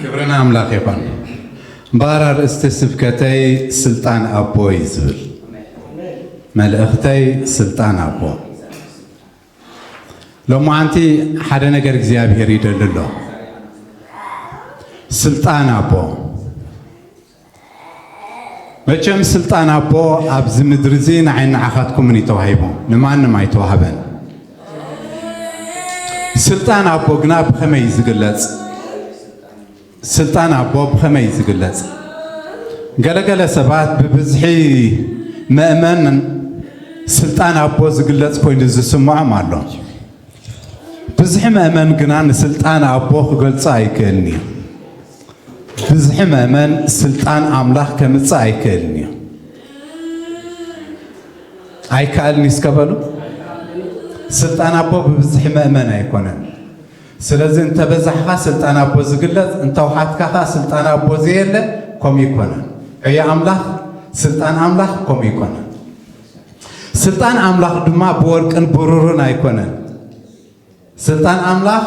ክብሪ ንኣምላኽ ይኹን። እምበኣር ኣርእስቲ ስብከተይ ስልጣን ኣቦ እዩ ዝብል። መልእኽተይ ስልጣን ኣቦ። ሎማዓንቲ ሓደ ነገር እግዚኣብሔር ይደሊ ኣሎ። ስልጣን ኣቦ። መቸም ስልጣን ኣቦ ኣብዚ ምድሪ እዚ ንዓይ ንዓኻትኩምን እዩ ተዋሂቡ፣ ንማንም ኣይተዋህበን። ስልጣን ኣቦ ግና ብኸመይ እዩ ዝግለጽ? ስልጣን ኣቦ ብኸመይ እዩ ዝግለጽ? ገለገለ ሰባት ብብዝሒ መእመን ስልጣን ኣቦ ዝግለጽ ኮይኑ ዝስምዖም ኣሎ። ብዝሒ መእመን ግና ንስልጣን ኣቦ ክገልጾ ኣይክእልን እዩ። ብዝሒ መእመን ስልጣን ኣምላኽ ከምጽእ ኣይክእልን እዩ። ኣይከኣልን እዩ እስከ በሉ። ስልጣን ኣቦ ብብዝሒ መእመን ኣይኮነን። ስለዚ እንተበዛሕኻ ስልጣን ኣቦ ዝግለጽ፣ እንተውሓትካ ኸኣ ስልጣን ኣቦ ዘየለ ከምኡ ይኮነን። ዕዮ ኣምላኽ፣ ስልጣን ኣምላኽ ከምኡ ይኮነን። ስልጣን ኣምላኽ ድማ ብወርቅን ብሩርን ኣይኮነን። ስልጣን ኣምላኽ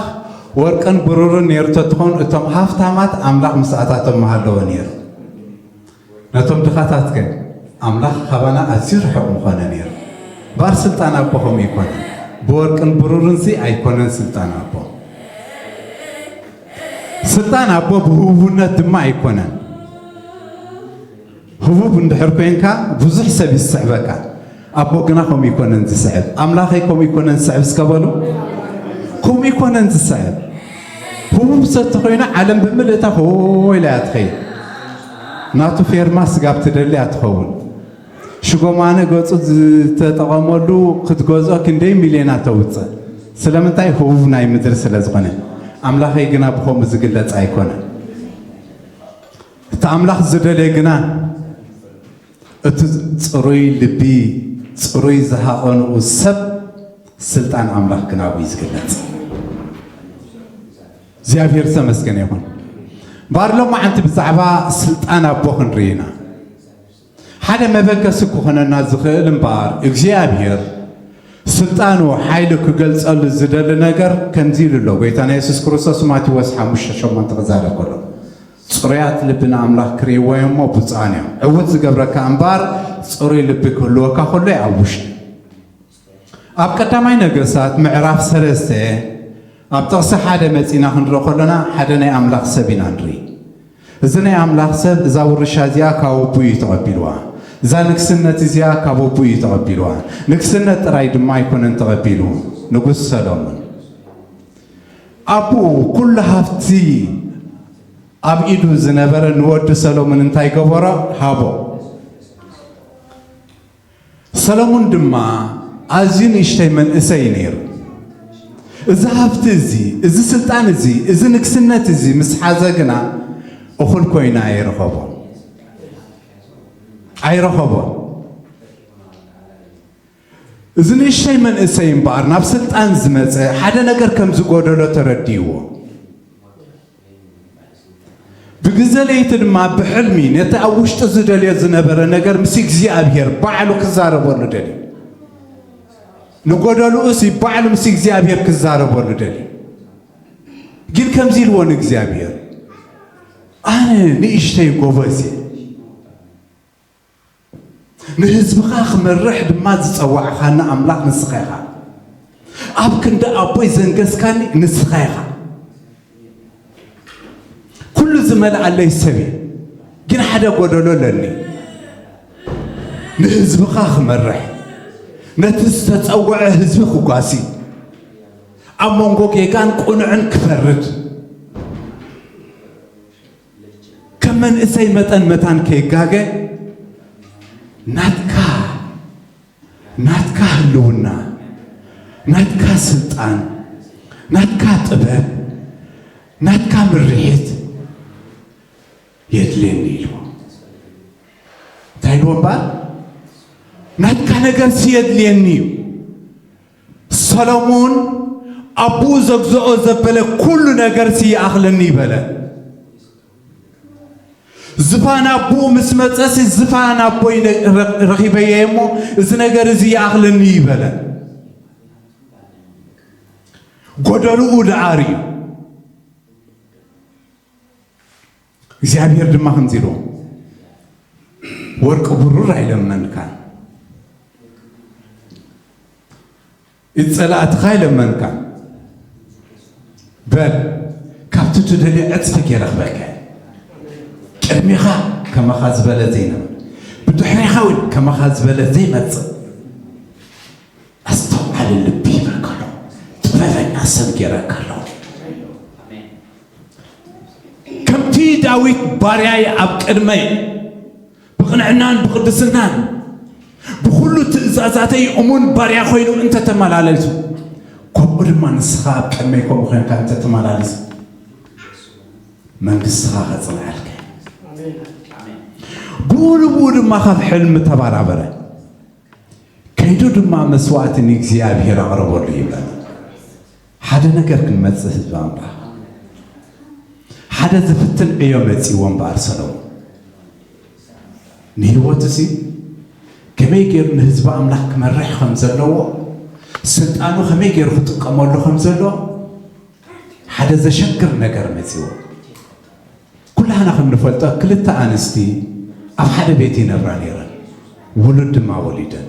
ወርቅን ብሩርን ነይሩ ተትኾን፣ እቶም ሃፍታማት ኣምላኽ ምስኣታቶም ምሃለወ ነይሩ። ነቶም ድኻታት ግን ኣምላኽ ካባና ኣዝዩ ርሑቕ ምኾነ ነይሩ። እምበኣር ስልጣን ኣቦ ከምኡ ኣይኮነን። ብወርቅን ብሩርንሲ ኣይኮነን ስልጣን ኣቦ። ስልጣን ኣቦ ብህቡብነት ድማ ኣይኮነን። ህቡብ እንድሕር ኮንካ ብዙሕ ሰብ ይስዕበካ። ኣቦ ግና ከምኡ ኣይኮነን ዝስዕብ። ኣምላኸይ ከምኡ ኣይኮነን ዝስዕብ እስከ በሉ። ከምኡ ኣይኮነን ዝስዕብ። ህቡብ ሰብ ተኾይኑ ዓለም ብምልእታ ሆይ ኢላ እያ ትኸይድ። ናቱ ፌርማ ስጋብ ትደሊ እያ ትኸውን። ሽጎማነ ገጹ ዝተጠቐመሉ ክትገዝኦ ክንደይ ሚልዮናት ተውጽእ። ስለምንታይ? ህቡብ ናይ ምድሪ ስለ ዝኾነ። ኣምላኸይ ግና ብኸምኡ ዝግለጽ ኣይኮነን። እቲ ኣምላኽ ዝደልዮ ግና እቲ ጽሩይ ልቢ፣ ጽሩይ ዝሃቐንኡ ሰብ ስልጣን ኣምላኽ ግና ኣብኡ እዩ ዝግለጽ። እግዚኣብሔር ዝተመስገነ ይኹን። እምበኣር ሎማዓንቲ ብዛዕባ ስልጣን ኣቦ ክንርኢ ኢና። ሓደ መበገሲ ክኾነና ዝኽእል እምበኣር እግዚኣብሔር ስልጣኑ ሓይሉ ክገልጸሉ ዝደሊ ነገር ከምዚ ኢሉ ኣሎ። ጎይታና የሱስ ክርስቶስ ማቴዎስ ሓሙሽተ ሸሞንተ ክዛረብ ከሎ፣ ጽሩያት ልቢ ንኣምላኽ ክርእይዎ እዮም እሞ ብፁዓን እዮም። ዕውት ዝገብረካ እምበኣር ጽሩይ ልቢ ክህልወካ ከሎ እዩ ኣብ ውሽጢ። ኣብ ቀዳማይ ነገስታት ምዕራፍ ሰለስተ ኣብ ጥቕሲ ሓደ መጺና ክንርኢ ከለና ሓደ ናይ ኣምላኽ ሰብ ኢና ንርኢ። እዚ ናይ ኣምላኽ ሰብ እዛ ውርሻ እዚኣ ካብ ኣቦኡ እዩ ተቐቢልዋ። እዛ ንግስነት እዚኣ ካብ ኣቦኡ እዩ ተቐቢልዋ። ንግስነት ጥራይ ድማ ኣይኮነን ተቐቢሉ፣ ንጉስ ሰሎሞን። ኣቦኡ ኩሉ ሃብቲ ኣብ ኢዱ ዝነበረ ንወዱ ሰሎሞን እንታይ ገበሮ? ሃቦ። ሰሎሞን ድማ ኣዝዩ ንእሽተይ መንእሰይ ነይሩ። እዚ ሃብቲ እዚ፣ እዚ ስልጣን እዚ፣ እዚ ንግስነት እዚ ምስ ሓዘ ግና እኹል ኮይኑ ኣይረኸቦን። ኣይረኸቦን። እዚ ንእሽተይ መንእሰይ እምበኣር ናብ ስልጣን ዝመጸ ሓደ ነገር ከም ዝጎደሎ ተረዲእዎ። ብግዘ ለይቲ ድማ ብሕልሚ ነቲ ኣብ ውሽጡ ዝደልዮ ዝነበረ ነገር ምስ እግዚኣብሔር ባዕሉ ክዛረበሉ ደልዩ። ንጎደልኡሲ ባዕሉ ምስ እግዚኣብሔር ክዛረበሉ ደልዩ። ግን ከምዚ ኢልዎ ንእግዚኣብሔር፣ ኣነ ንእሽተይ ጎበዝ እየ። ንህዝብኻ ክመርሕ ድማ ዝጸዋዕኻኒ ኣምላኽ ንስኻ ኢኻ። ኣብ ክንዲ ኣቦይ ዘንገስካኒ ንስኻ ኢኻ። ኩሉ ዝመልኣለይ ሰብ እየ፣ ግን ሓደ ጎደሎ ኣለኒ። ንህዝብኻ ክመርሕ፣ ነቲ ዝተጸውዐ ህዝቢ ክጓሲ፣ ኣብ መንጎ ጌጋን ቅኑዕን ክፈርድ፣ ከም መንእሰይ መጠን መታን ከይጋገ ናትካ ናትካ ህልውና፣ ናትካ ስልጣን፣ ናትካ ጥበብ፣ ናትካ ምርሒት የድልየኒ ኢልዎ። እንታይ ኢልዎ እምበኣር? ናትካ ነገርሲ የድልየኒ እዩ። ሰሎሞን ኣቦኡ ዘግዝኦ ዘበለ ኩሉ ነገርሲ ይኣኽለኒ ይበለ። ዝፋን ኣቦኡ ምስ መጸሲ፣ ዝፋን ኣቦይ ረ-፣ ረኺበዮ እሞ፣ እዚ ነገር እዚ ይኣኽለኒ ይበለ። ጎደልኡ ደኣ ርእዩ። እግዚኣብሔር ድማ ከምዚ ኢልዎ፣ ወርቂ ብሩር ኣይለመንካን፣ ኢድ ጸላእትኻ ኣይለመንካን። በል፣ ካብቲ ትደልዮ ዕጽፊ ገይረ ክበካ። ቅድሜኻ ከማኻ ዝበለ ዘይነበረ፣ ብድሕሬኻ እውን ከማኻ ዝበለ ዘይመጽእ ኣስተውዓሊ ልቢ ይበካ ኣሎ። ጥበበኛ ሰብ ገይረካ ኣሎ። ከምቲ ዳዊት ባርያይ ኣብ ቅድመይ ብቕንዕናን ብቕድስናን ብኹሉ ትእዛዛተይ እሙን ባርያ ኮይኑ እንተተመላለሱ፣ ከምኡ ድማ ንስኻ ኣብ ቅድመይ ከምኡ ኮይንካ እንተተመላለስ፣ መንግስትኻ ከጽንዓልካ። ብኡ ንብኡ ድማ ካብ ሕልሚ ተባራበረ። ከይዱ ድማ መስዋእቲ ንእግዚኣብሔር ኣቕረበሉ ይብለና። ሓደ ነገር ክንመጽእ ህዝቢ ኣምላኽ፣ ሓደ ዝፍትን ዕዮ መጺእዎ እምበኣር ሰሎሞን ንህይወቱ ሲ ከመይ ገይሩ ንህዝቢ ኣምላኽ ክመርሕ ከም ዘለዎ፣ ስልጣኑ ከመይ ገይሩ ክጥቀመሉ ከም ዘለዎ ሓደ ዘሸግር ነገር መጺእዎ። ኩላህና ከም ንፈልጦ ክልተ ኣንስቲ ኣብ ሓደ ቤት ይነብራ ነይረን፣ ውሉድ ድማ ወሊደን።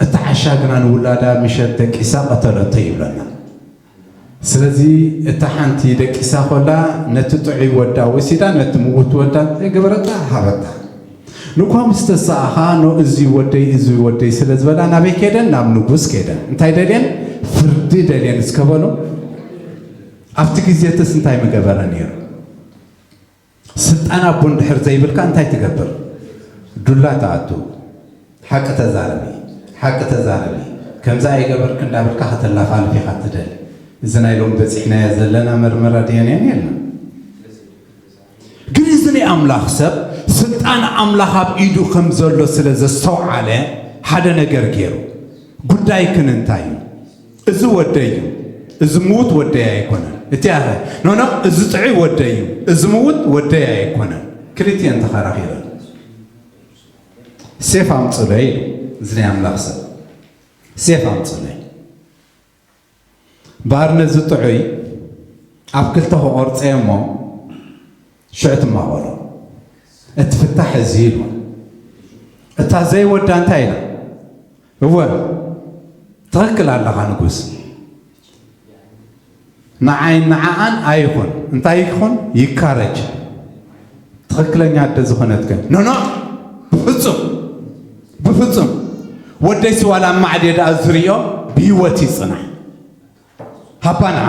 እታ ዓሻ ግና ንውላዳ ምሸት ደቂሳ ቀተለቶ ይብለና። ስለዚ እታ ሓንቲ ደቂሳ ኮላ ነቲ ጥዑይ ወዳ ወሲዳ ነቲ ምውት ወዳ እንታይ ገበረታ? ሃበታ። ንኳ ምስ ተሰኣኻ ኖ እዚ ወደይ እዚ ወደይ ስለ ዝበላ ናበይ ከደን? ናብ ንጉስ ከደን። እንታይ ደልየን? ፍርዲ ደልየን እስከ በሎ። ኣብቲ ግዜ እትስ እንታይ ምገበረ ነይሩ? ስልጣን ኣቦ እንድሕር ዘይብልካ እንታይ ትገብር? ዱላ ትኣቱ። ሓቂ ተዛረቢ፣ ሓቂ ተዛረቢ፣ ከምዚ ኣይገበርክ እንዳበልካ ከተላፋልፍ ኢኻ ትደሊ። እዚ ናይ ሎም በጺሕናዮ ዘለና መርመራ ድየን የን የለን። ግን እዚ ናይ ኣምላኽ ሰብ ስልጣን ኣምላኽ ኣብ ኢዱ ከም ዘሎ ስለ ዘስተውዓለ ሓደ ነገር ገይሩ። ጉዳይክን እንታይ እዩ? እዚ ወደይ እዩ፣ እዚ ምዉት ወደይ ኣይኮነን። እቲ ኣኸ ኖኖ፣ እዚ ጥዑይ ወደይ እዩ፣ እዚ ምዉት ወደይ ኣይኮነን። ክልቲኤን ተኸራኺረን ሴፍ ኣምፅለይ ኢሉ። እዚ ናይ ኣምላኽ ሰብ ሴፍ ኣምፅለይ ባር ነዚ ጥዑይ ኣብ ክልተ ክቆርፀ እሞ ሽዑ ትማቐሎ። እቲ ፍታሕ እዚ ኢሉ። እታ ዘይወዳ እንታይ ኢላ? እወ ትኽክል ኣለኻ ንጉስ። ንዓይ ንዓኣን ኣይኹን እንታይ ይኹን ይካረጅ። ትኽክለኛ ኣደ ዝኾነት ግን ኖኖ፣ ብፍጹም ብፍጹም። ወደይ ስዋላ ማዕድየ ደኣ ዝርእዮ ብህይወት ይጽናሕ። ሃባ ንዓ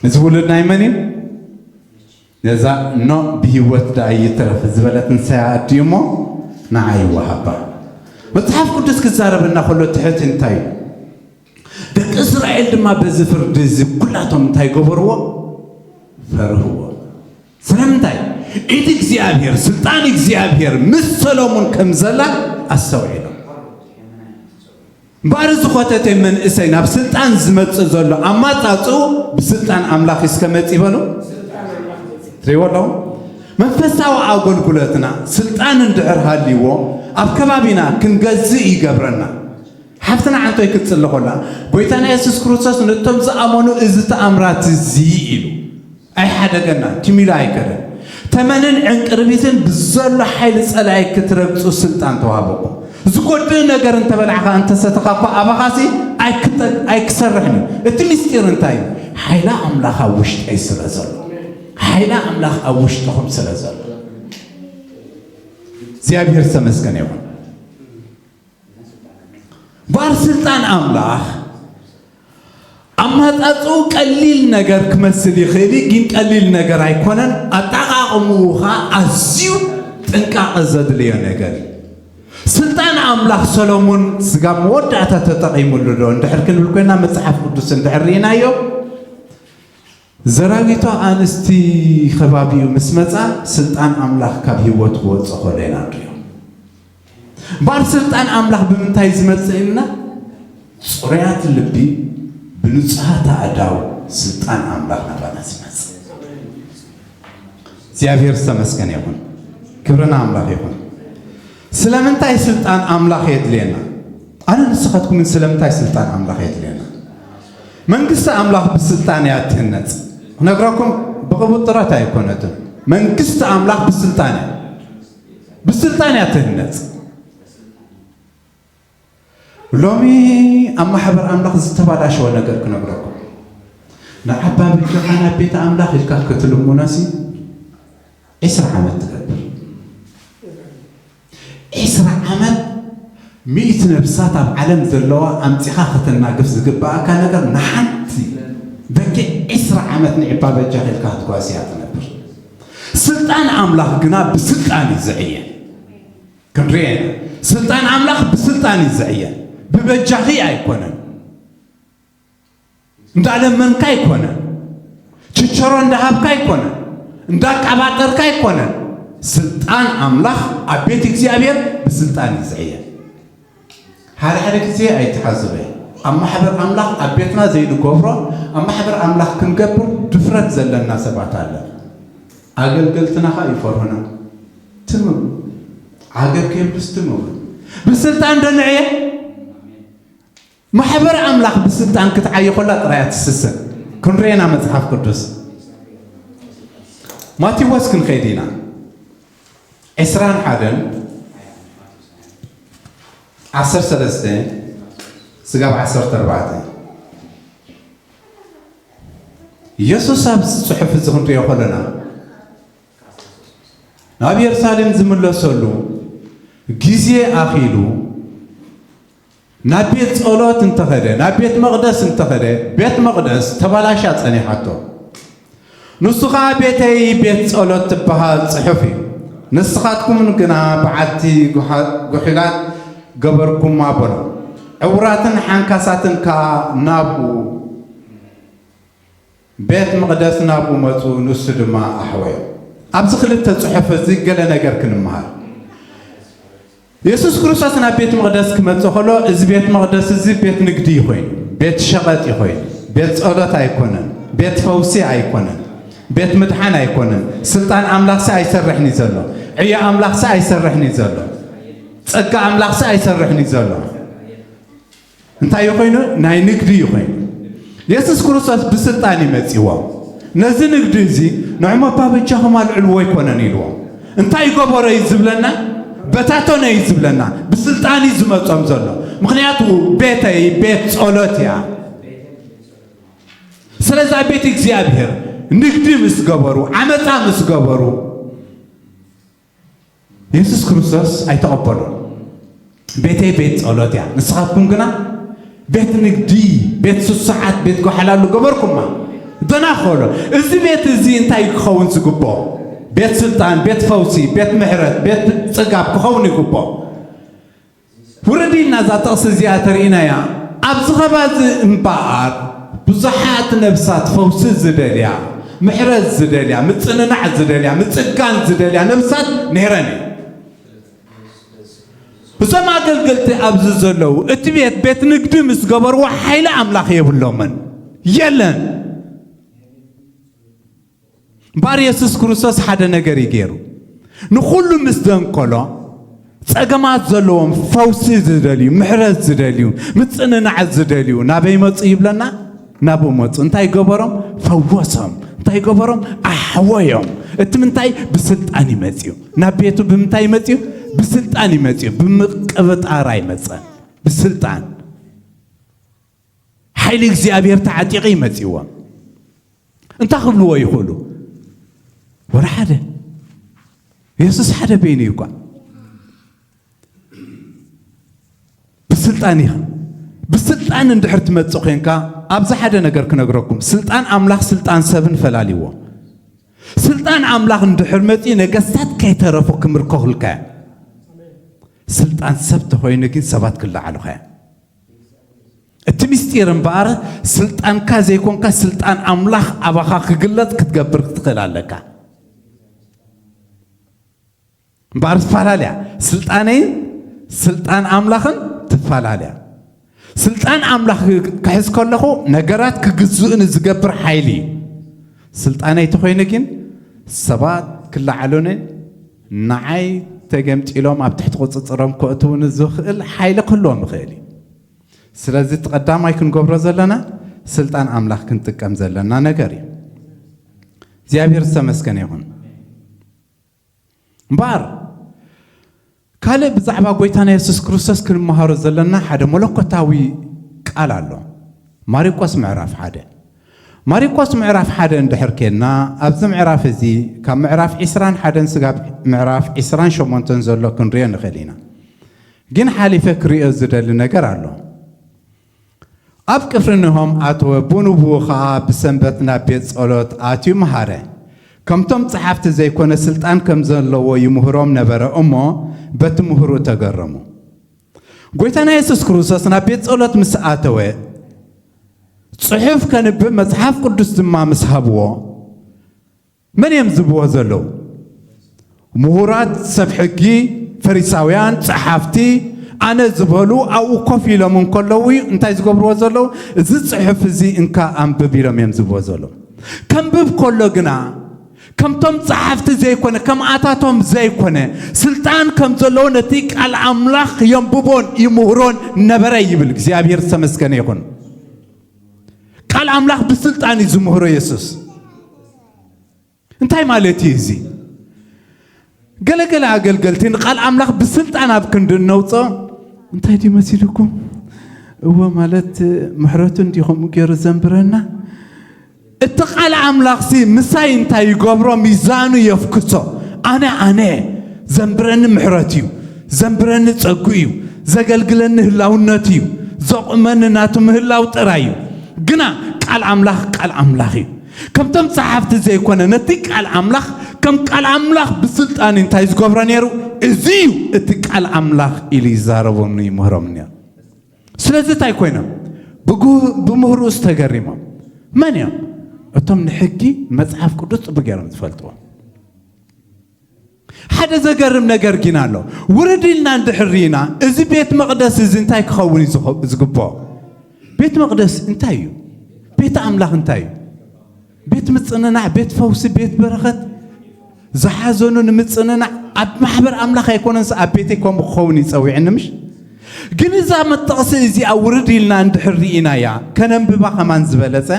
እዚ ውሉድ ናይ መን እዩ? ነዛ ኖ ብህይወት ደኣ ይትረፍ ዝበለት ንሳያ ኣድዩ እሞ ንዓ ይወሃባ። መጽሓፍ ቅዱስ ክዛረበና ከሎ ትሕት እንታይ እዩ? ደቂ እስራኤል ድማ በዚ ፍርዲ እዚ ኩላቶም እንታይ ገበርዎ? ፈርህዎ። ስለምንታይ? ኢድ እግዚኣብሔር፣ ስልጣን እግዚኣብሔር ምስ ሰሎሙን ከም ዘላ ኣስተውዒሎም። እምበኣር እዚ ኾተቴ መንእሰይ ናብ ስልጣን ዝመጽእ ዘሎ ኣማጻጽኡ ብስልጣን ኣምላኽ እስከ መጽእ ይበሉ። ትሪእዎ ኣለኹም? መንፈሳዊ ኣገልግሎትና ስልጣን እንድሕር ሃልይዎ ኣብ ከባቢና ክንገዝእ ይገብረና። ሓፍትና ዓንቶይ ክትጽሊ ኮላ ጎይታና የሱስ ክርስቶስ ነቶም ዝኣመኑ እዚ ተኣምራት እዚ ኢሉ ኣይሓደገና፣ ትም ኢሉ ኣይከደን። ተመንን ዕንቅርቢትን ብዘሎ ሓይሊ ጸላኢ ክትረግጹ ስልጣን ተዋህበኩም። ዝጎድእ ነገር እንተበላዕኻ እንተሰተኻ እኳ ኣባኻሲ ኣይክተ- ኣይክሰርሕን እዩ። እቲ ምስጢር እንታይ እዩ? ሓይላ ኣምላኽ ኣብ ውሽጠይ ስለ ዘሎ፣ ሓይላ ኣምላኽ ኣብ ውሽጥኹም ስለ ዘሎ እግዚኣብሔር ዝተመስገነ ይኹን። ባር ስልጣን ኣምላኽ ኣማጻጽኡ ቀሊል ነገር ክመስል ይኽእል እዩ፣ ግን ቀሊል ነገር ኣይኮነን። ኣጠቓቕምኡ ኸኣ ኣዝዩ ጥንቃቐ ዘድልዮ ነገር እዩ። ስልጣን ኣምላኽ ሰሎሞን ስጋብ መወዳእታ ተጠቒሙሉ ዶ እንድሕር ክንብል ኮይና መጽሓፍ ቅዱስ እንድሕር ርኢናዮ ዘራዊቷ ኣንስቲ ከባቢኡ ምስ መጻ ስልጣን ኣምላኽ ካብ ህይወቱ ክወጽእ ከሎ ኢና ንሪኦ። እምበኣር ስልጣን ኣምላኽ ብምንታይ ዝመጽእ ኢልና? ጽሩያት ልቢ ብንጹሃት ኣእዳው ስልጣን ኣምላኽ ናባና ዝመጽእ። እግዚኣብሔር ዝተመስገነ ይኹን። ክብሪ ንኣምላኽ ይኹን። ስለምንታይ ስልጣን ኣምላኽ የድልየና? ኣነ ንስኻትኩምን ስለምንታይ ስልጣን ኣምላኽ የድልየና? መንግስቲ ኣምላኽ ብስልጣን እያ እትህነጽ። ክነግረኩም፣ ብቕቡጥረት ኣይኮነትን። መንግስቲ ኣምላኽ ብስልጣን እያ፣ ብስልጣን እያ እትህነጽ። ሎሚ ኣብ ማሕበር ኣምላኽ ዝተባላሸወ ነገር ክነግረኩም። ንዓባ በጃኻ ናብ ቤት ኣምላኽ ኢልካ ክትልምኖሲ ዒስራ ዓመት ትገብር። ዒስራ ዓመት ሚእቲ ነብሳት ኣብ ዓለም ዘለዋ ኣምጺኻ ከተናግፍ ዝግባኣካ ነገር ንሓንቲ በጊዕ ዒስራ ዓመት ንዕባ በጃኻ ኢልካ ክትጓስያ ትነብር። ስልጣን ኣምላኽ ግና ብስልጣን እዩ ዝዕየ። ክንሪኦ ኢና። ስልጣን ኣምላኽ ብስልጣን እዩ ዝዕየ። ብበጃኺ ኣይኮነን። እንዳለመንካ ኣይኮነን። ችቸሮ እንዳሃብካ ኣይኮነን። እንዳቃባጠርካ ኣይኮነን። ስልጣን ኣምላኽ ኣብ ቤት እግዚኣብሔር ብስልጣን እዩ ዝዕየ። ሓደ ሓደ ግዜ ኣይተሓዝበ። ኣብ ማሕበር ኣምላኽ ኣብ ቤትና ዘይንገብሮ፣ ኣብ ማሕበር ኣምላኽ ክንገብር ድፍረት ዘለና ሰባት ኣለ። ኣገልገልትና ኸኣ ይፈርሁና። ትም እብሉ። ዓገብ ከየብሉስ ትም እብሉ። ብስልጣን ዶ ንዕየ? ማሕበር ኣምላኽ ብስልጣን ክትዓይ ከላ ጥራይ እያ ትስስን። ክንርኤና መጽሓፍ ቅዱስ። ማቴዎስ ክንኸይድ ኢና። ዕስራን ሓደን፣ ዓሰርተ ሰለስተ ስጋብ ዓሰርተ ኣርባዕተ። የሱስ ኣብዚ ጽሑፍ እዚ ክንሪኦ ከለና፣ ናብ የሩሳሌም ዝምለሰሉ ግዜ ኣኺሉ፣ ናብ ቤት ጸሎት እንተኸደ፣ ናብ ቤት መቕደስ እንተኸደ፣ ቤት መቐደስ ተባላሻ ጸኒሓቶ። ንሱ ኸኣ ቤተይ ቤት ጸሎት ትበሃል ጽሑፍ እዩ፣ ንስኻትኩም ግና በዓቲ ጉሓ-፣ ጉሒላት ገበርኩማ በሎ። ዕውራትን ሓንካሳትን ከኣ ናብኡ፣ ቤት መቕደስ ናብኡ መጹ፣ ንሱ ድማ ኣሕወዮም። ኣብዚ ክልተ ጽሑፍ እዚ ገለ ነገር ክንመሃር። የሱስ ክርስቶስ ናብ ቤት መቕደስ ክመጽእ ከሎ፣ እዚ ቤት መቕደስ እዚ ቤት ንግዲ እዩ ኮይኑ፣ ቤት ሸቐጥ እዩ ኮይኑ፣ ቤት ጸሎት ኣይኮነን፣ ቤት ፈውሲ ኣይኮነን፣ ቤት ምድሓን ኣይኮነን። ስልጣን ኣምላኽሲ ኣይሰርሕን እዩ ዘሎ፣ ዕዮ ኣምላኽሲ ኣይሰርሕን እዩ ዘሎ፣ ጸጋ ኣምላኽሲ ኣይሰርሕን እዩ ዘሎ። እንታይ እዩ ኮይኑ? ናይ ንግዲ እዩ ኮይኑ። የሱስ ክርስቶስ ብስልጣን እዩ መጺዎም። ነዚ ንግዲ እዚ ንዕሞ ኣባ በጃኹም ኣልዕልዎ ኣይኮነን ኢልዎም። እንታይ ገበሮ እዩ ዝብለና? በታተኖ እዩ ዝብለና። ብስልጣን እዩ ዝመጾም ዘሎ። ምኽንያቱ ቤተይ ቤት ጸሎት እያ። ስለዚ ኣብ ቤት እግዚኣብሔር ንግዲ ምስ ገበሩ፣ ዓመጻ ምስ ገበሩ፣ የሱስ ክርስቶስ ኣይተቐበሎን። ቤተይ ቤት ጸሎት እያ፣ ንስኻትኩም ግና ቤት ንግዲ፣ ቤት ስሱዓት፣ ቤት ጓሓላሉ ገበርኩማ። ደናኸሎ። እዚ ቤት እዚ እንታይ ክኸውን ዝግብኦ? ቤት ስልጣን፣ ቤት ፈውሲ፣ ቤት ምሕረት፣ ቤት ጽጋብ ክኸውን ይግብኦ። ውርድ ኢልና እዛ ጥቕሲ እዚኣ ተርእይናያ። ኣብዚ ኸባዚ እምበኣር ብዙሓት ነብሳት ፈውሲ ዝደልያ፣ ምሕረት ዝደልያ፣ ምጽንናዕ ዝደልያ፣ ምጽጋን ዝደልያ ነብሳት ነይረን እየን። እዞም ኣገልገልቲ ኣብዚ ዘለዉ፣ እቲ ቤት፣ ቤት ንግዲ ምስ ገበርዎ፣ ሓይሊ ኣምላኽ የብሎምን። የለን። እምበኣር የሱስ ክርስቶስ ሓደ ነገር እዩ ገይሩ። ንኹሉ ምስ ደንከሎ፣ ጸገማት ዘለዎም፣ ፈውሲ ዝደልዩ፣ ምሕረት ዝደልዩ፣ ምጽንናዕ ዝደልዩ፣ ናበይ መጹ ይብለና? ናብኡ መጹ። እንታይ ገበሮም? ፈወሶም። እንታይ ገበሮም? ኣሕወዮም። እቲ ምንታይ? ብስልጣን እዩ መጺኡ። ናብ ቤቱ ብምንታይ እዩ መጺኡ? ብስልጣን እዩ መጺኡ። ብምቅብጣር ኣይመጸን። ብስልጣን። ሓይሊ እግዚኣብሔር ተዓጢቑ እዩ መጺዎም። እንታይ ክብልዎ ይኽእሉ? ወላ ሓደ። የሱስ ሓደ በይኑ እዩ እኳ። ብስልጣን ኢኻ። ብስልጣን እንድሕር ትመጽእ ኮንካ፣ ኣብዚ ሓደ ነገር ክነግረኩም። ስልጣን ኣምላኽ ስልጣን ሰብን ፈላልይዎ። ስልጣን ኣምላኽ እንድሕር መጺኡ፣ ነገስታት ከይተረፉ ክምርከኹልካ እዮም። ስልጣን ሰብ ተኾይኑ ግን ሰባት ክለዓሉኻ እዮም። እቲ ምስጢር እምበኣር፣ ስልጣንካ ዘይኮንካ፣ ስልጣን ኣምላኽ ኣባኻ ክግለጽ ክትገብር ክትኽእል ኣለካ። እምበኣር ትፈላለያ። ስልጣነይን ስልጣን ኣምላኽን ትፈላለያ። ስልጣን ኣምላኽ ክሕዝ ከለኹ፣ ነገራት ክግዝኡኒ ዝገብር ሓይሊ እዩ። ስልጣነይ ተኾይኑ ግን፣ ሰባት ክለዓሉኒ፣ ንዓይ ተገምጢሎም ኣብ ትሕቲ ቁጽጽሮም ከእትዉኒ ዝኽእል ሓይሊ ክህልዎም ይኽእል እዩ። ስለዚ እቲ ቀዳማይ ክንገብሮ ዘለና፣ ስልጣን ኣምላኽ ክንጥቀም ዘለና ነገር እዩ። እግዚኣብሔር ዝተመስገነ ይኹን። እምበኣር ካልእ ብዛዕባ ጎይታና የሱስ ክርስቶስ ክንመሃሮ ዘለና ሓደ መለኮታዊ ቃል ኣሎ። ማሪቆስ ምዕራፍ ሓደ። ማሪቆስ ምዕራፍ ሓደ እንድሕር ኬድና፣ ኣብዚ ምዕራፍ እዚ ካብ ምዕራፍ ዕስራን ሓደን ስጋብ ምዕራፍ ዕስራን ሸሞንተን ዘሎ ክንሪኦ ንኽእል ኢና። ግን ሓሊፈ ክሪኦ ዝደሊ ነገር ኣሎ። ኣብ ቅፍርንሆም ኣተወ፣ ብንቡኡ ኸኣ ብሰንበት ናብ ቤት ጸሎት ኣትዩ መሃረ። ከምቶም ጸሓፍቲ ዘይኮነ ስልጣን ከም ዘለዎ ይምህሮም ነበረ እሞ፣ በቲ ምህሩ ተገረሙ። ጎይታና የሱስ ክርስቶስ ናብ ቤት ጸሎት ምስ ኣተወ፣ ጽሑፍ ከንብብ መጽሓፍ ቅዱስ ድማ ምስ ሃብዎ፣ መን እዮም ዝብዎ ዘለዉ? ምሁራት ሰብ ሕጊ፣ ፈሪሳውያን፣ ጸሓፍቲ፣ ኣነ ዝበሉ ኣብኡ ኮፍ ኢሎም እንከለዉ እዩ እንታይ ዝገብርዎ ዘለዉ? እዚ ጽሑፍ እዚ እንካ ኣንብብ ኢሎም እዮም ዝብዎ ዘለዉ። ከንብብ ከሎ ግና ከምቶም ጸሓፍቲ ዘይኮነ፣ ከምኣታቶም ዘይኮነ፣ ስልጣን ከም ዘለዎ ነቲ ቃል ኣምላኽ የንብቦን ይምህሮን ነበረ ይብል። እግዚኣብሔር ዝተመስገነ ይኹን። ቃል ኣምላኽ ብስልጣን እዩ ዝምህሮ የሱስ። እንታይ ማለት እዩ እዚ? ገለገለ ኣገልገልቲ ንቃል ኣምላኽ ብስልጣን ኣብ ክንዲ እነውፅኦ፣ እንታይ ድዩ መሲልኩም? እወ፣ ማለት ምሕረቱ እንዲ ከምኡ ገይሩ ዘንብረና። እቲ ቃል ኣምላኽሲ ምሳይ እንታይ ይገብሮ? ሚዛኑ የፍክሶ። ኣነ፣ ኣነ፣ ዘንብረኒ ምሕረት እዩ፣ ዘንብረኒ ጸጉ እዩ፣ ዘገልግለኒ ህላውነቱ እዩ፣ ዘቑመኒ ናቱ ምህላው ጥራይ እዩ። ግና ቃል ኣምላኽ ቃል ኣምላኽ እዩ። ከምቶም ጸሓፍቲ ዘይኮነ፣ ነቲ ቃል ኣምላኽ ከም ቃል ኣምላኽ ብስልጣን እንታይ ዝገብሮ ነይሩ? እዚ እዩ እቲ ቃል ኣምላኽ ኢሉ ይዛረቦም ይምህሮም ነይሩ። ስለዚ እንታይ ኮይኖም? ብጉ-፣ ብምህርኡስ ተገሪሞም። መን እዮም? እቶም ንሕጊ መጽሓፍ ቅዱስ ጽቡቅ ገይሮም ዝፈልጥዎ። ሓደ ዘገርም ነገር ግን ኣሎ። ውርድ ኢልና እንድሕር ርኢና፣ እዚ ቤት መቕደስ እዚ እንታይ ክኸውን እዩ ዝኸ-፣ ዝግብኦ? ቤት መቕደስ እንታይ እዩ? ቤት ኣምላኽ እንታይ እዩ? ቤት ምጽንናዕ፣ ቤት ፈውሲ፣ ቤት በረኸት፣ ዝሓዘኑ ንምጽንናዕ ኣብ ማሕበር ኣምላኽ ኣይኮነንስ ኣብ ቤተይ ከምኡ ክኸውን እዩ ጸዊዕኒ ምሽ? ግን እዛ መጠቕሲ እዚኣ ውርድ ኢልና እንድሕር ርኢናያ፣ ከነንብባ ከማን ዝበለጸ፣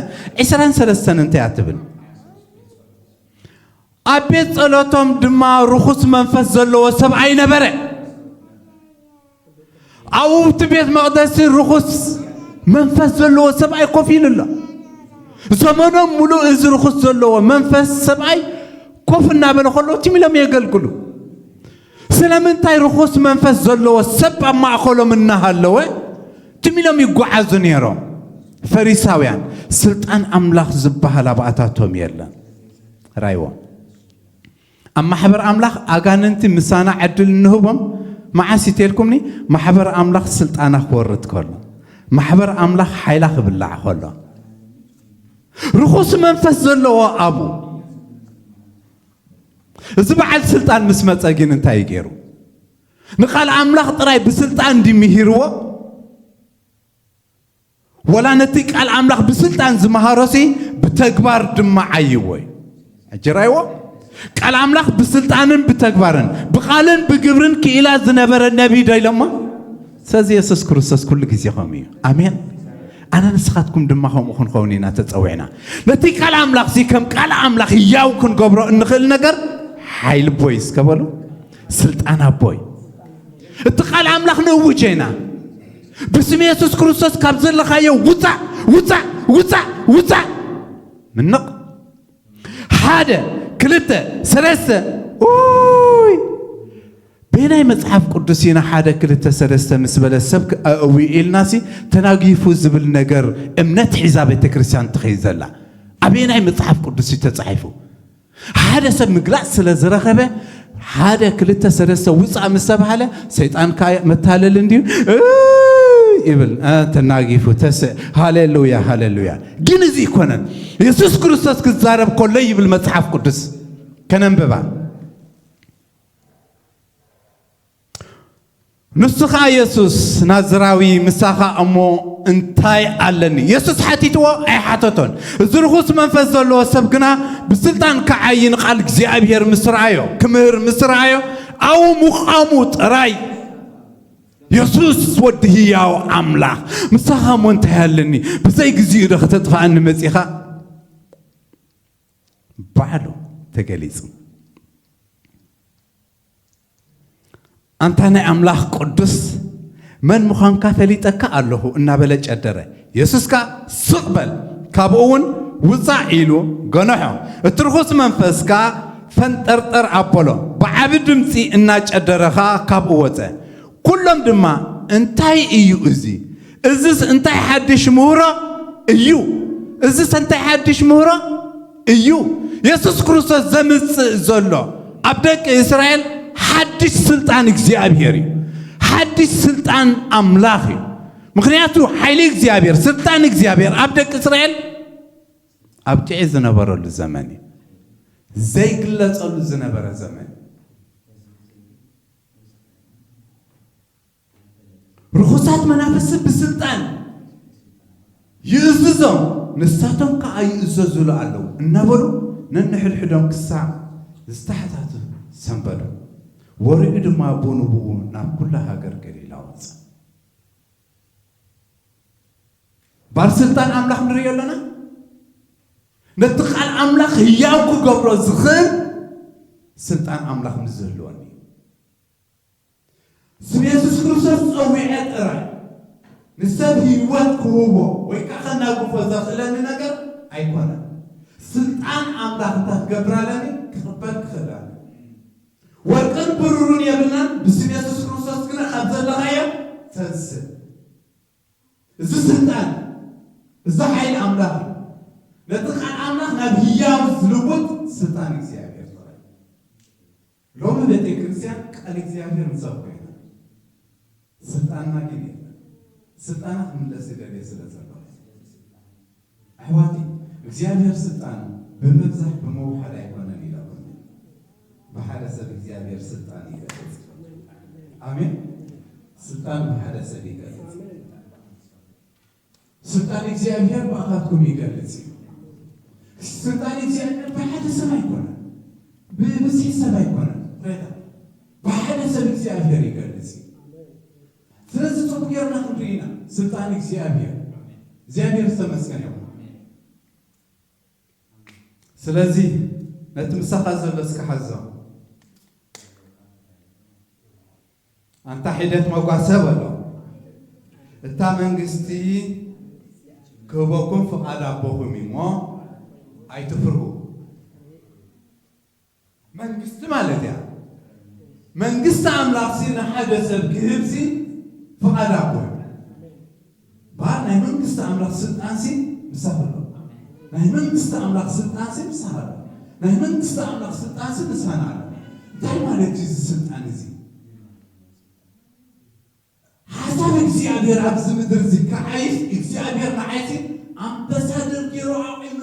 ዕስራን ሰለስተን እንታይ እያ ትብል? ኣብ ቤት ጸሎቶም ድማ ርኹስ መንፈስ ዘለዎ ሰብኣይ ነበረ። ኣብኡ ኣብቲ ቤት መቕደስ ርኹስ መንፈስ ዘለዎ ሰብኣይ ኮፍ ኢሉ ኣሎ። ዘመኖም ሙሉእ እዚ ርኹስ ዘለዎ መንፈስ ሰብኣይ ኮፍ እናበለ ከሎ ትም ኢሎም የገልግሉ። ስለምንታይ? ርኹስ መንፈስ ዘለዎ ሰብ ኣብ ማእከሎም እናሃለወ ትም ኢሎም ይጓዓዙ ነይሮም። ፈሪሳውያን፣ ስልጣን ኣምላኽ ዝበሃል ኣብኣታቶም የለን። ራይዎም ኣብ ማሕበር ኣምላኽ ኣጋንንቲ ምሳና ዕድል እንህቦም መዓስ ይቴልኩምኒ? ማሕበር ኣምላኽ ስልጣና ክወርድ ከሎ፣ ማሕበር ኣምላኽ ሓይላ ክብላዕ ከሎ። ርኹስ መንፈስ ዘለዎ ኣቡ፣ እዚ በዓል ስልጣን ምስ መጸ ግን እንታይ ገይሩ? ንቃል ኣምላኽ ጥራይ ብስልጣን እንዲ ምሂርዎ፣ ወላ ነቲ ቃል ኣምላኽ ብስልጣን ዝመሃሮሲ ብተግባር ድማ ዓይዎ እዩ። ኣጀራይዎ? ቃል ኣምላኽ ብስልጣንን ብተግባርን፣ ብቓልን ብግብርን ክኢላ ዝነበረ ነቢይ ዶ ኢሎሞ? ስለዚ የሱስ ክርስቶስ ኩሉ ግዜ ከምኡ እዩ። ኣሜን። ኣነ ንስኻትኩም ድማ ከምኡ ክንኸውን ኢና ተጸዊዕና። ነቲ ቃል ኣምላኽሲ ከም ቃል ኣምላኽ ህያው ክንገብሮ እንኽእል ነገር ሓይሊ ኣቦይ እስከ በሉ፣ ስልጣን ኣቦይ። እቲ ቃል ኣምላኽ ንእውጀ ኢና። ብስም የሱስ ክርስቶስ ካብ ዘለኻዮ ውጻእ፣ ውጻእ፣ ውጻእ፣ ውጻእ። ምንቕ። ሓደ፣ ክልተ፣ ሰለስተ። ኡይ። በየናይ መጽሓፍ ቅዱስ ኢና ሓደ፣ ክልተ፣ ሰለስተ ምስ በለ ሰብ ክ-፣ ኣእዊ ኢልናሲ ተናጊፉ ዝብል ነገር እምነት ሒዛ ቤተ ክርስቲያን ትኸይድ ዘላ? ኣበየናይ መጽሓፍ ቅዱስ እዩ ተጻሒፉ? ሓደ ሰብ ምግላጽ ስለ ዝረኸበ፣ ሓደ፣ ክልተ፣ ሰለስተ ውጻእ ምስ ተባሃለ፣ ሰይጣን ከኣ መታለሊ እንድዩ፣ እ፣ ይብል፣ እ፣ ተናጊፉ፣ ተስእ፣ ሃሌሉያ፣ ሃሌሉያ። ግን እዚ ኣይኮነን። የሱስ ክርስቶስ ክዛረብ ከሎ ይብል መጽሓፍ ቅዱስ። ከነንብባ። ንሱ ኸኣ የሱስ ናዝራዊ፣ ምሳኻ እሞ እንታይ ኣለኒ? የሱስ ሓቲትዎ ኣይሓተቶን። እዚ ርኹስ መንፈስ ዘለዎ ሰብ ግና ብስልጣን ክዓዪ ንቓል እግዚኣብሔር ምስ ረኣዮ፣ ክምህር ምስ ረኣዮ፣ ኣብኡ ምዃሙ ጥራይ የሱስ ወዲ ህያው ኣምላኽ፣ ምሳኻ እሞ እንታይ ኣለኒ? ብዘይ ግዚኡ ዶ ከተጥፍኣኒ መጺኻ? ባዕሉ ተገሊጹ። ኣንታ ናይ ኣምላኽ ቅዱስ፣ መን ምዃንካ ፈሊጠካ ኣለኹ እናበለ ጨደረ። የሱስ ከኣ ስቕ በል፣ ካብኡ እውን ውጻእ ኢሉ ገነሖ። እቲ ርኹስ መንፈስ ከኣ ፈንጠርጠር ኣበሎ፣ ብዓቢ ድምጺ እናጨደረ ኸኣ ካብኡ ወጸ። ኩሎም ድማ እንታይ እዩ እዚ? እዝስ እንታይ ሓድሽ ምህሮ እዩ? እዝስ እንታይ ሓድሽ ምህሮ እዩ? የሱስ ክርስቶስ ዘምጽእ ዘሎ ኣብ ደቂ እስራኤል ሓድሽ ስልጣን እግዚኣብሔር እዩ። ሓድሽ ስልጣን ኣምላኽ እዩ። ምኽንያቱ ሓይሊ እግዚኣብሔር፣ ስልጣን እግዚኣብሔር ኣብ ደቂ እስራኤል ኣብ ቂዒ ዝነበረሉ ዘመን እዩ። ዘይግለጸሉ ዝነበረ ዘመን እዩ። ርኹሳት መናፍስቲ ብስልጣን ይእዝዞም፣ ንሳቶም ከኣ ይእዘዙሉ ኣለዉ እናበሉ ነንሕድሕዶም ክሳዕ ዝተሓታቱ ሰንበዱ። ወሬኡ ድማ ብኡ ንብኡ ናብ ኩላ ሃገር ገሊላ ወጸ። ባር ስልጣን ኣምላኽ ንርእዮ ኣለና። ነቲ ቃል ኣምላኽ ህያው ክገብሮ ዝኽእል ስልጣን ኣምላኽ ንዝህልወኒ እዩ። ስም የሱስ ክርስቶስ ጸዊዐ ጥራይ ንሰብ ህይወት ክህቦ ወይ ከዓ ከናግፎ ዘኽእለኒ ነገር ኣይኮነን። ስልጣን ኣምላኽ እንተ ክገብር ኣለኒ ክቕበል ክኽእል ኣለኒ። ወርቅን ብሩርን የብልናን፣ ብስም የሱስ ክርስቶስ ግና ካብ ዘለኻዮ ተንስእ። እዚ ስልጣን፣ እዚ ሓይሊ ኣምላኽ እዩ። ነቲ ቃል ኣምላኽ ናብ ህያው ዝልውጥ ስልጣን እግዚኣብሔር ጥራይ። ሎሚ ቤተ ክርስቲያን ቃል እግዚኣብሔር ንሰብኮ ኢና። ስልጣንና ግን የለን። ስልጣና ክምለስ ይደልየ ስለ ዘሎ። ኣሕዋቲ፣ እግዚኣብሔር ስልጣን ብምብዛሕ ብምውሓድ ኣይኮነን ኢለኩም። ብሓደ ሰብ እግዚኣብሔር ስልጣን ይገልጽ። ኣሜን። ስልጣን ብሓደ ሰብ ይገልጽ። ስልጣን እግዚኣብሔር ብኣኻትኩም ይገልጽ እዩ። ስልጣን እግዚኣብሔር ብሓደ ሰብ ኣይኮነን፣ ብብዝሒ ሰብ ኣይኮነን። ሬታ ብሓደ ሰብ እግዚኣብሔር ይገልጽ እዩ። ስለዚ ጽቡቅ ጌርና ክንርኢ ኢና ስልጣን እግዚኣብሔር። እግዚኣብሔር ዝተመስገነ ይኹን። ስለዚ ነቲ ምሳኻ ዘሎ እስከ ሓዞ። ኣንታ ሒደት መጓሰ በሎ። እታ መንግስቲ ክህበኩም ፍቓድ ኣቦኹም እዩ እሞ ኣይትፍርሁ። መንግስቲ ማለት እያ። መንግስቲ ኣምላኽሲ ንሓደ ሰብ ክህብሲ ፍቓድ ኣቦ እዩ። ባር ናይ መንግስቲ ኣምላኽ ስልጣንሲ ምሳኻ ኣሎ። ናይ መንግስቲ ኣምላኽ ስልጣንሲ ምሳኻ ኣሎ። ናይ መንግስቲ ኣምላኽ ስልጣንሲ ምሳና ኣሎ። እንታይ ማለት እዩ እዚ ስልጣን እዚ? ሓሳብ እግዚኣብሔር ኣብዚ ምድር እዚ ክዓይሽ እግዚኣብሔር ንዓይሲ ኣምባሳደር ገይሩ ኣቑሙ።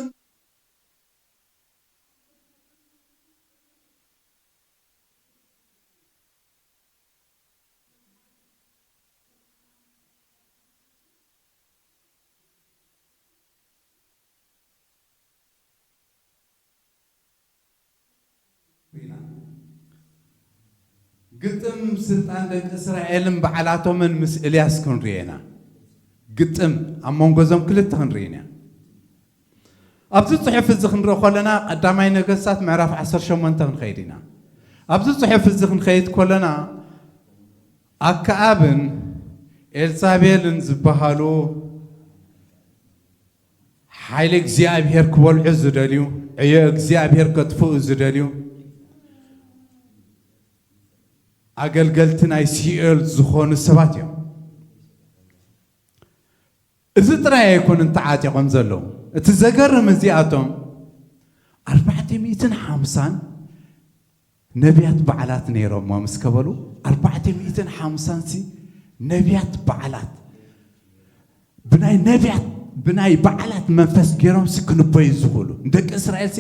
ኢና። ግጥም ስልጣን ደቂ እስራኤልን በዓላቶምን ምስ ኤልያስ ክንርኢ ኢና። ግጥም ኣብ መንጎ እዞም ክልተ ክንርኢ ኢና። ኣብዚ ጽሑፍ እዚ ክንርኢ ከለና ቀዳማይ ነገስታት ምዕራፍ ዓሰርተ ሸሞንተ ክንኸይድ ኢና። ኣብዚ ጽሑፍ እዚ ክንኸይድ ከለና ኣከኣብን ኤልዛቤልን ዝበሃሉ ሓይሊ እግዚኣብሔር ክበልዑ ዝደልዩ፣ ዕዮ እግዚኣብሔር ከጥፍኡ ዝደልዩ ኣገልገልቲ ናይ ሲኦል ዝኾኑ ሰባት እዮም። እዚ ጥራይ ኣይኮኑን ተዓጢቖም ዘለዉ። እቲ ዘገርም እዚኣቶም ኣርባዕተ ሚእትን ሓምሳን ነቢያት በዓላት ነይሮሞ ምስ ከበሉ፣ ኣርባዕተ ሚእትን ሓምሳን ሲ ነቢያት በዓላት ብናይ ነቢያት ብናይ በዓላት መንፈስ ገይሮም ሲ ክንበዩ ዝኽእሉ ንደቂ እስራኤል ሲ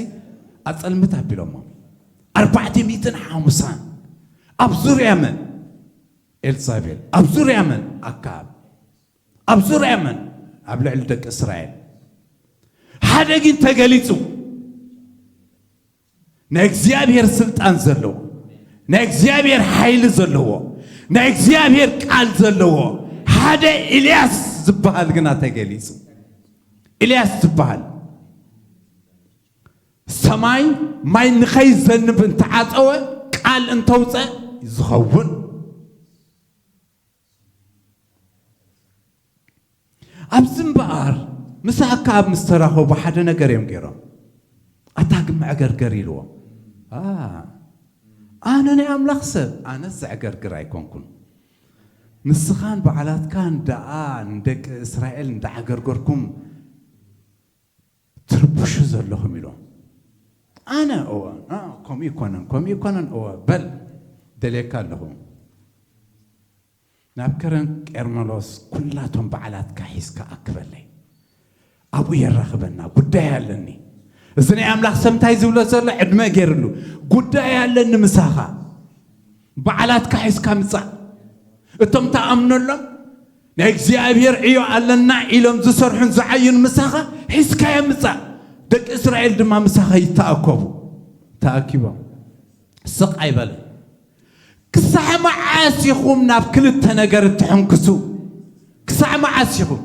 ኣጸልምት ኣቢሎሞ ኣርባዕተ ሚእትን ሓምሳን ኣብ ዙርያ መን ኤልዛቤል ኣብ ዙርያ መን ኣካብ ኣብ ዙርያ መን ኣብ ልዕሊ ደቂ እስራኤል ሓደ ግን ተገሊጹ ናይ እግዚኣብሔር ስልጣን ዘለዎ ናይ እግዚኣብሔር ሓይሊ ዘለዎ ናይ እግዚኣብሔር ቃል ዘለዎ ሓደ ኢልያስ ዝበሃል ግና ተገሊጹ። ኢልያስ ዝበሃል ሰማይ ማይ ንኸይዘንብ እንተዓጸወ፣ ቃል እንተውፀ ዝኸውን። ኣብዚ እምበኣር ምስ ኣክዓብ ምስ ተራኸቡ ሓደ ነገር እዮም ገይሮም። ኣታ ግን መዕገርገር ኢልዎ። ኣነ ናይ ኣምላኽ ሰብ፣ ኣነስ ዘዕገርግር ኣይኮንኩን። ንስኻን በዓላትካን ደኣ ንደቂ እስራኤል እንዳዓገርገርኩም ትርብሹ ዘለኹም ኢሎም። ኣነ እወ፣ ከምኡ ይኮነን፣ ከምኡ ይኮነን፣ እወ በል፣ ደልየካ ኣለኹ። ናብ ከረን ቄርሜሎስ ኩላቶም በዓላትካ ሒዝካ ኣክበለይ። ኣብኡ የራኽበና፣ ጉዳይ ኣለኒ። እዚ ናይ ኣምላኽ ሰብ እንታይ ዝብሎ ዘሎ? ዕድመ ገይርሉ፣ ጉዳይ ኣለኒ ምሳኻ። በዓላትካ ሒዝካ ምጻእ። እቶም ትኣምነሎም ናይ እግዚኣብሔር ዕዮ ኣለና ኢሎም ዝሰርሑን ዝዓዩን ምሳኻ ሒዝካዮ ምጻእ። ደቂ እስራኤል ድማ ምሳኻ ይተኣከቡ። ተኣኪቦም። ስቕ ኣይበለን። ክሳዕ መዓስ ኢኹም ናብ ክልተ ነገር እትሕንክሱ? ክሳዕ መዓስ ኢኹም?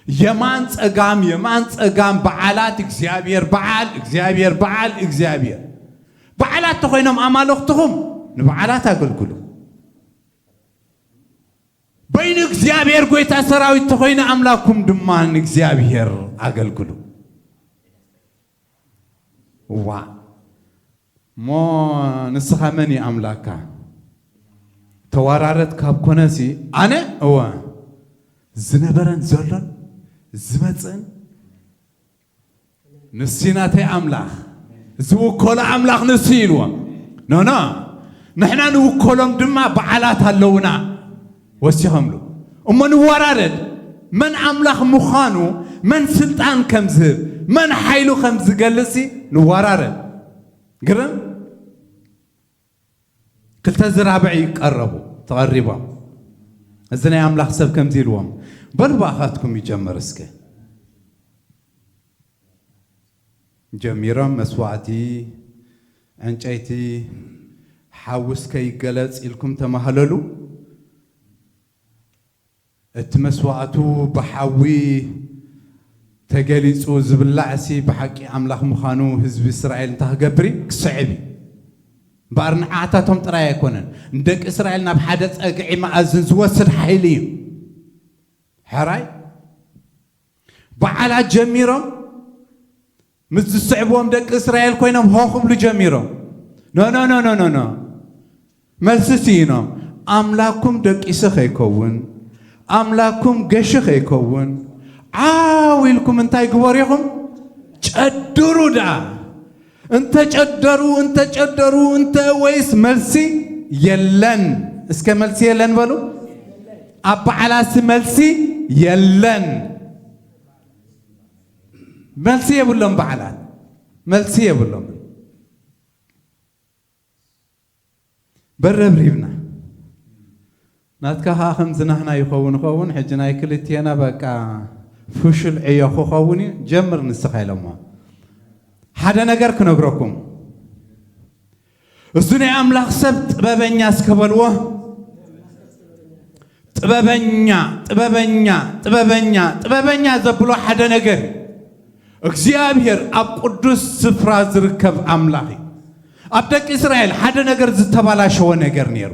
የማን ጸጋም፣ የማን ጸጋም፣ በዓላት እግዚኣብሔር በዓል፣ እግዚኣብሔር በዓል፣ እግዚኣብሔር በዓላት ተኾይኖም ኣማልኽትኹም ንበዓላት ኣገልግሉ። በይኑ እግዚኣብሔር ጎይታ ሰራዊት ተኾይኑ ኣምላኩም ድማ ንእግዚኣብሔር ኣገልግሉ። ዋ እሞ ንስኻ መን እዩ ኣምላካ? ተዋራረድ ካብ ኮነሲ ኣነ እወ ዝነበረን ዘሎን ዝመጽእን ንሲ ናተይ ኣምላኽ ዝውከሎ ኣምላኽ ንሲ ኢልዎም። ኖኖ ንሕና ንውከሎም ድማ በዓላት ኣለውና ወሲኸምሉ። እሞ ንወራረድ መን ኣምላኽ ምዃኑ መን ስልጣን ከም ዝህብ መን ሓይሉ ከም ዝገልጽ ንወራረድ። ግርም ክልተ ዝራብዕ ይቀረቡ ተቐሪቦም። እዚ ናይ ኣምላኽ ሰብ ከምዚ ኢልዎም፣ በሉ ብኣኻትኩም ይጀምር እስከ። ጀሚሮም መስዋዕቲ ዕንጨይቲ ሓዊ እስከ ይገለጽ ኢልኩም ተማህለሉ። እቲ መስዋዕቱ ብሓዊ ተገሊጹ ዝብላዕሲ ብሓቂ ኣምላኽ ምዃኑ ህዝቢ እስራኤል እንታይ ክገብር እዩ? ክስዕብ እዩ። እምበኣር ንዓታቶም ጥራይ ኣይኮነን፣ ንደቂ እስራኤል ናብ ሓደ ጸግዒ መኣዝን ዝወስድ ሓይሊ እዩ። ሕራይ በዓላት ጀሚሮም ምስ ዝስዕብዎም ደቂ እስራኤል ኮይኖም ሆ ክብሉ ጀሚሮም። ኖ ኖ ኖ ኖ ኖ ኖ መልሲ ስኢኖም። ኣምላኩም ደቂሱ ከይከውን ኣምላኩም ገሹ ከይከውን ዓው ኢልኩም እንታይ ግበሩ ኢኹም? ጨድሩ ደኣ። እንተ ጨደሩ እንተ ጨደሩ እንተ ወይስ መልሲ የለን። እስከ መልሲ የለን በሉ። ኣብ በዓላሲ መልሲ የለን። መልሲ የብሎም በዓላት መልሲ የብሎም። በረብሪብና ናትካ ከዓ ከምዚ ናህና ይኸውን ኸውን ሕጂ ናይ ክልቴና በቃ ፍሹል ዕዮ ክኸውን እዩ። ጀምር ንስኻ ኢሎሞ ሓደ ነገር ክነግረኩም። እዚ ናይ ኣምላኽ ሰብ ጥበበኛ እስከ በልዎ። ጥበበኛ ጥበበኛ ጥበበኛ ጥበበኛ ዘብሎ ሓደ ነገር እግዚኣብሔር ኣብ ቅዱስ ስፍራ ዝርከብ ኣምላኽ እዩ። ኣብ ደቂ እስራኤል ሓደ ነገር ዝተባላሸወ ነገር ነይሩ።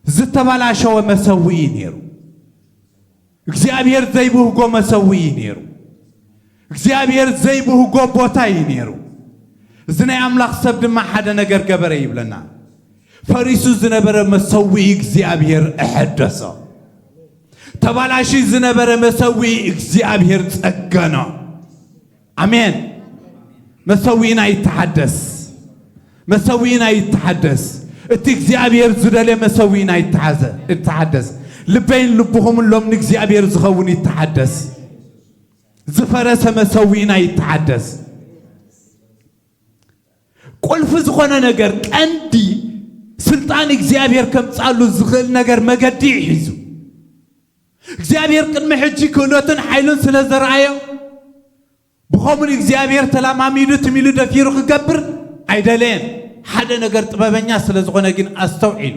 ዝተባላሸወ መሰውኢ ነይሩ። እግዚኣብሔር ዘይብህጎ መሰውኢ ነይሩ። እግዚኣብሔር ዘይብህጎ ቦታ እዩ ነይሩ። እዚ ናይ ኣምላኽ ሰብ ድማ ሓደ ነገር ገበረ ይብለና። ፈሪሱ ዝነበረ መሰውኢ እግዚኣብሔር እሐደሶ። ተባላሺ ዝነበረ መሰውኢ እግዚኣብሔር ጸገኖ። ኣሜን። መሰዊእና ይተሓደስ። መሰዊእና ይተሓደስ። እቲ እግዚኣብሔር ዝደልየ መሰዊእና ይተሓዘ- ይተሓደስ። ልበይን ልብኹምን ሎም ንእግዚኣብሔር ዝኸውን ይተሓደስ። ዝፈረሰ መሰዊእና ይተሓደስ። ቁልፊ ዝኾነ ነገር ቀንዲ ስልጣን እግዚኣብሔር ከምጻሉ ዝኽእል ነገር መገዲ እዩ ሒዙ። እግዚኣብሔር ቅድሚ ሕጂ ክእለትን ሓይሉን ስለ ዘርኣዮ ብኸምኡ እግዚኣብሔር ተላማሚዱ ትሚሉ ደፊሩ ክገብር ኣይደለየን። ሓደ ነገር ጥበበኛ ስለ ዝኾነ ግን ኣስተውዒሉ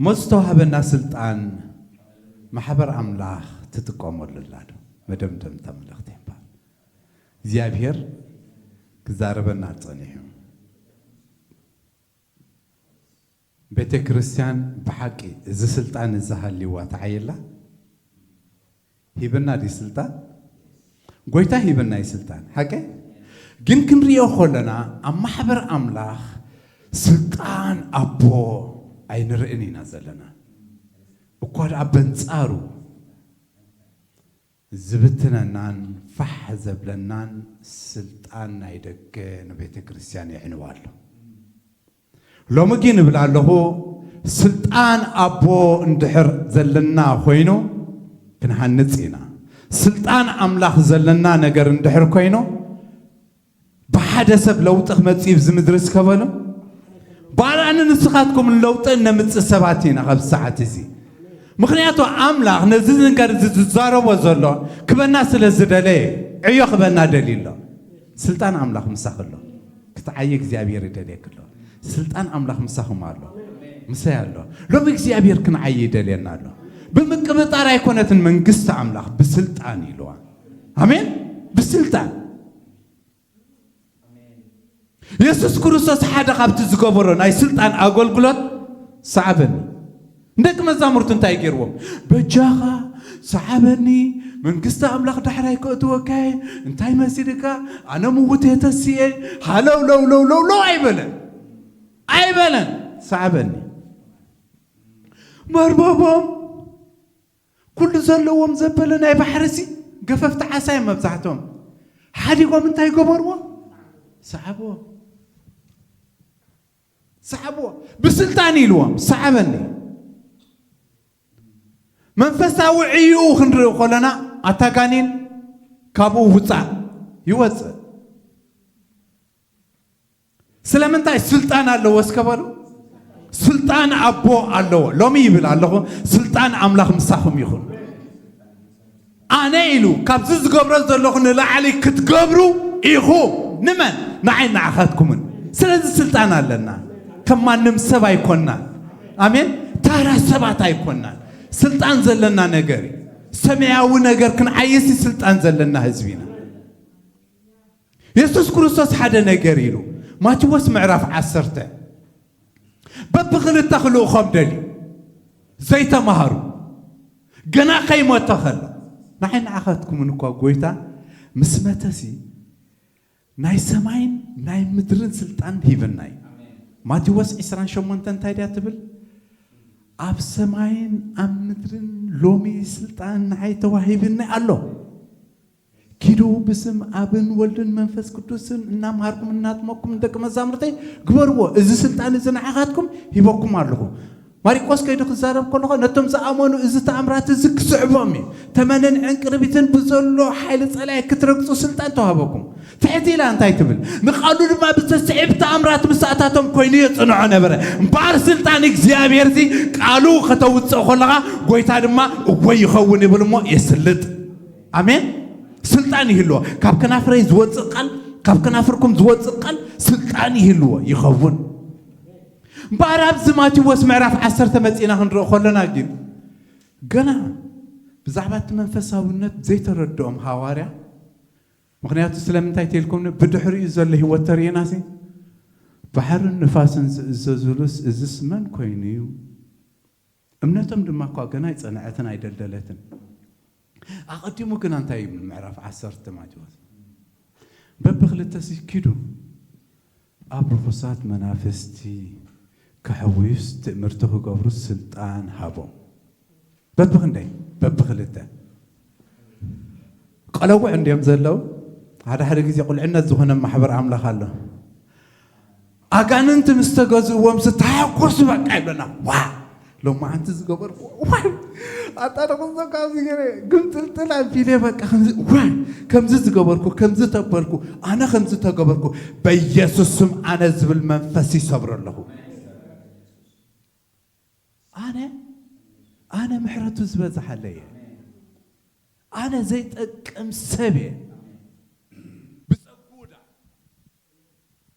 እሞ ዝተዋህበና ስልጣን ማሕበር ኣምላኽ ትጥቀመሉ ኣላ ዶ? መደምደምታ መልእኽቲ ይባል እግዚኣብሔር ክዛረበና ጸኒሑ። ቤተ ክርስቲያን ብሓቂ እዚ ስልጣን እዚ ሃልይዋ ተዓየላ? ሂብና ድዩ ስልጣን? ጎይታ ሂብና እዩ ስልጣን፣ ሓቀ? ግን ክንሪኦ ከለና ኣብ ማሕበር ኣምላኽ ስልጣን ኣቦ ኣይንርእን ኢና ዘለና። እኳ ደኣ በንጻሩ ዝብትነናን ፋሕ ዘብለናን ስልጣን ናይ ደገ ንቤተ ክርስቲያን የዕንዋ ኣሎ። ሎሚ ግን እብል ኣለኹ፣ ስልጣን ኣቦ እንድሕር ዘለና ኮይኑ ክንሃንጽ ኢና። ስልጣን ኣምላኽ ዘለና ነገር እንድሕር ኮይኑ ብሓደ ሰብ ለውጢ ክመጽእ እዩ ኣብዚ ምድሪ እስከ በሉ። ባርኣኒ ንስኻትኩም ለውጢ እነምጽእ ሰባት ኢና ካብ ሰዓት እዚ። ምኽንያቱ ኣምላኽ ነዚ ነገር እዚ ዝዛረቦ ዘሎ ክበና ስለ ዝደለየ ዕዮ ክበና ደልዩ ኣሎ። ስልጣን ኣምላኽ ምሳኽ ኣሎ። ክትዓይ እግዚኣብሔር ይደልየክ ኣሎ። ስልጣን ኣምላኽ ምሳኹም ኣሎ። ምሳይ ኣሎ። ሎሚ እግዚኣብሔር ክንዓይ ይደልየና ኣሎ። ብምቅብጣር ኣይኮነትን መንግስቲ ኣምላኽ ብስልጣን ኢልዋ። ኣሜን። ብስልጣን የሱስ ክርስቶስ ሓደ ካብቲ ዝገበሮ ናይ ስልጣን ኣገልግሎት ሰዓበኒ። ንደቂ መዛሙርቱ እንታይ ገይርዎም? በጃኻ ሰዓበኒ፣ መንግስቲ ኣምላኽ ዳሕራይ ከእትወካ እየ። እንታይ መሲልካ? ኣነ ምውት እየ ተስየ። ሃለው ለው ለው ለው ለው ኣይበለን። ኣይበለን። ሰዓበኒ። መርበቦም ኩሉ ዘለዎም ዘበለ ናይ ባሕርሲ ገፈፍቲ ዓሳ እዮም መብዛሕትኦም። ሓዲጎም እንታይ ገበርዎ? ሰዓብዎ። ሰዓብዎ። ብስልጣን ኢልዎም፣ ሰዓበኒ። መንፈሳዊ ዕይኡ ክንርኢ ከለና ኣታ ጋኔን ካብኡ ውፃእ ይወፅእ። ስለምንታይ ስልጣን ኣለዎ እስከ በሉ። ስልጣን ኣቦ ኣለዎ። ሎሚ ይብል ኣለኹ፣ ስልጣን ኣምላኽ ምሳኹም ይኹን። ኣነ ኢሉ ካብዚ ዝገብሮ ዘለኹ ንላዕሊ ክትገብሩ ኢኹ። ንመን? ንዓይ ንዓኻትኩምን። ስለዚ ስልጣን ኣለና። ከም ማንም ሰብ ኣይኮንናን። ኣሜን። ታራ ሰባት ኣይኮንናን። ስልጣን ዘለና ነገር እዩ። ሰማያዊ ነገር ክንዓይሲ ስልጣን ዘለና ህዝቢ ኢና። የሱስ ክርስቶስ ሓደ ነገር ኢሉ። ማቴዎስ ምዕራፍ ዓሰርተ በብኽልተ ክልእኾም ደልዩ ዘይተማሃሩ ገና ከይሞተ ከሎ ንዓይ ንዓኻትኩምን እኳ ጎይታ ምስ መተሲ ናይ ሰማይን ናይ ምድርን ስልጣን ሂብና እዩ። ማቴዎስ ዕስራን ሸሞንተ እንታይ ድያ ትብል? ኣብ ሰማይን ኣብ ምድርን ሎሚ ስልጣን ንዓይ ተዋሂብኒ ኣሎ። ኪዱ ብስም ኣብን ወልድን መንፈስ ቅዱስን እናምሃርኩም እናጥመቅኩም ንደቂ መዛሙርተይ ግበርዎ። እዚ ስልጣን እዚ ንዓኻትኩም ሂበኩም ኣለኹ። ማሪቆስ ከይዱ ክዛረብ ከለኹ ነቶም ዝኣመኑ እዚ ተኣምራት እዚ ክስዕቦም እዩ። ተመንን ዕንቅርቢትን ብዘሎ ሓይሊ ጸላኢ ክትረግጹ ስልጣን ተዋህበኩም። ትሕት ኢላ እንታይ ትብል? ንቃሉ ድማ ብዘስዕብ ተኣምራት ምሳእታቶም ኮይኑ የጽንዖ ነበረ። እምበኣር ስልጣን እግዚኣብሔር እዚ ቃሉ ከተውፅእ ከለኻ ጎይታ ድማ እወ ይኸውን ይብል እሞ የስልጥ። ኣሜን። ስልጣን ይህልዎ። ካብ ከናፍረይ ዝወፅእ ቃል፣ ካብ ከናፍርኩም ዝወፅእ ቃል ስልጣን ይህልዎ ይኸውን። እምበኣር ኣብዚ ማቴዎስ ምዕራፍ ዓሰርተ መፂና ክንርኢ ከለና ግን ገና ብዛዕባ እቲ መንፈሳውነት ዘይተረድኦም ሃዋርያ። ምኽንያቱ ስለምንታይ ተልኩም ብድሕሪኡ ዘሎ ህይወት ተርእየናሲ ባሕርን ንፋስን ዝእዘዙሉስ እዝስ መን ኮይኑ እዩ? እምነቶም ድማ እኳ ገና ኣይጸንዐትን ኣይደልደለትን። ኣቐዲሙ ግና እንታይ ይብል? ምዕራፍ ዓሰርተ ማቴዎስ በብኽልተ ሲኪዱ ኣብ ርኹሳት መናፍስቲ ከሕውዩስ ትእምርቲ ክገብሩ ስልጣን ሃቦም። በብኽንደይ? በብኽልተ። ቀለውዕ እንድዮም ዘለዉ። ሓደ ሓደ ግዜ ቁልዕነት ዝኾነ ማሕበር ኣምላኽ ኣሎ። ኣጋንንቲ ምስ ተገዝእዎም ዝተሓጎሱ በቃ ይብለና። ዋ ሎማዓንቲ ዝገበርኩ ዋ ኣጣ ደቕሶ ካብዚ ገይረ ግምጥልጥል ኣቢለ በቃ ከምዚ ዋ ከምዚ ዝገበርኩ ከምዚ ተበልኩ ኣነ ከምዚ ተገበርኩ በኢየሱስ ስም ኣነ ዝብል መንፈስ ይሰብሮ ኣለኹ። ኣነ ኣነ ምሕረቱ ዝበዝሓለየ ኣነ ዘይጠቅም ሰብ እየ። ብጸጉዳ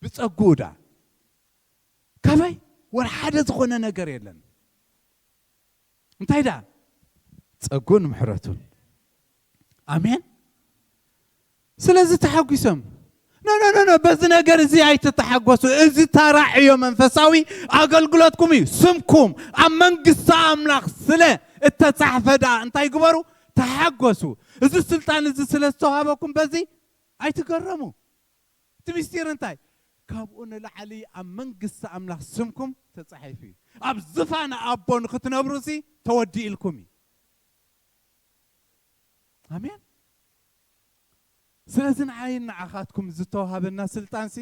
ብጸጉዳ ካባይ ወር ሓደ ዝኾነ ነገር የለን። እንታይ ደኣ? ጸጉን ምሕረቱን። ኣሜን። ስለዚ ተሓጒሶም፣ ኖ ኖ ኖ ኖ፣ በዚ ነገር እዚ ኣይትተሓጎሱ። እዚ ተራ ዕዮ መንፈሳዊ ኣገልግሎትኩም እዩ። ስምኩም ኣብ መንግስቲ ኣምላኽ ስለ እተጻሕፈ ደኣ እንታይ ግበሩ? ተሓጎሱ። እዚ ስልጣን እዚ ስለ ዝተዋሃበኩም በዚ ኣይትገረሙ። እቲ ምስጢር እንታይ? ካብኡ ንላዕሊ ኣብ መንግስቲ ኣምላኽ ስምኩም ተጻሒፉ እዩ። ኣብ ዝፋን ኣቦ ንክትነብሩ ሲ ተወዲእልኩም እዩ። ኣሜን። ስለዚ ንዓይን ንዓኻትኩም ዝተዋሃበና ስልጣን ሲ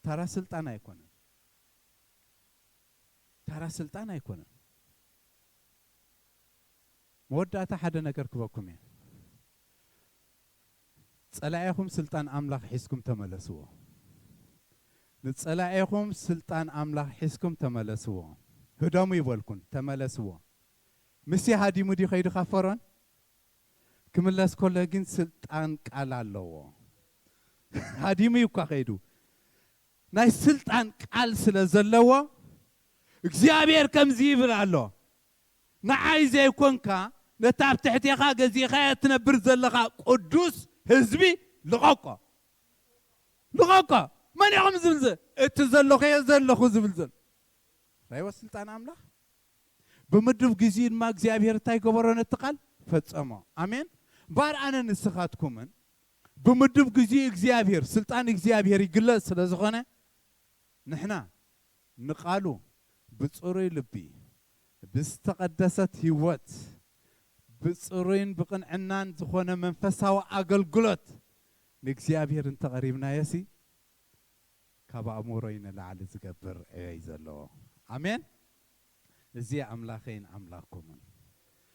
ተራ ስልጣን ኣይኮነን። ተራ ስልጣን ኣይኮነን። መወዳእታ ሓደ ነገር ክበኩም እየ። ጸላኤኹም ስልጣን ኣምላኽ ሒዝኩም ተመለስዎ። ንጸላኤኹም ስልጣን ኣምላኽ ሒዝኩም ተመለስዎ። ህደሙ ይበልኩን፣ ተመለስዎ። ምስ ሃዲሙ ድዩ ከይዱ ካብ ፈርዖን? ክምለስ ከሎ ግን ስልጣን ቃል ኣለዎ። ሃዲሙ እዩ እኳ ከይዱ። ናይ ስልጣን ቃል ስለ ዘለዎ እግዚኣብሔር ከምዚ ይብል ኣሎ፣ ንዓይ ዘይኮንካ ነታ ኣብ ትሕቴኻ ገዚእኻ እትነብር ዘለኻ ቅዱስ ህዝቢ ልቐቆ። ልቐቆ። መን ኢኹም ዝብል ዘ-? እቲ ዘለኹ እየ ዘለኹ ዝብል ዘሎ። ራይወ ስልጣን ኣምላኽ። ብምድብ ግዜኡ ድማ እግዚኣብሔር እንታይ ገበሮ? ነቲ ቃል ፈጸሞ። ኣሜን። ባር ኣነ ንስኻትኩምን ብምድብ ግዜኡ እግዚኣብሔር፣ ስልጣን እግዚኣብሔር ይግለጽ ስለ ዝኾነ፣ ንሕና ንቃሉ ብጽሩይ ልቢ፣ ብዝተቐደሰት ህይወት፣ ብጽሩይን ብቕንዕናን ዝኾነ መንፈሳዊ ኣገልግሎት ንእግዚኣብሔር እንተቐሪብናዮ ሲ፣ ካብ ኣእምሮይ ንላዕሊ ዝገብር ዕዮ እዩ ዘለዎ። ኣሜን። እዚ ኣምላኸይን ኣምላኽኩምን።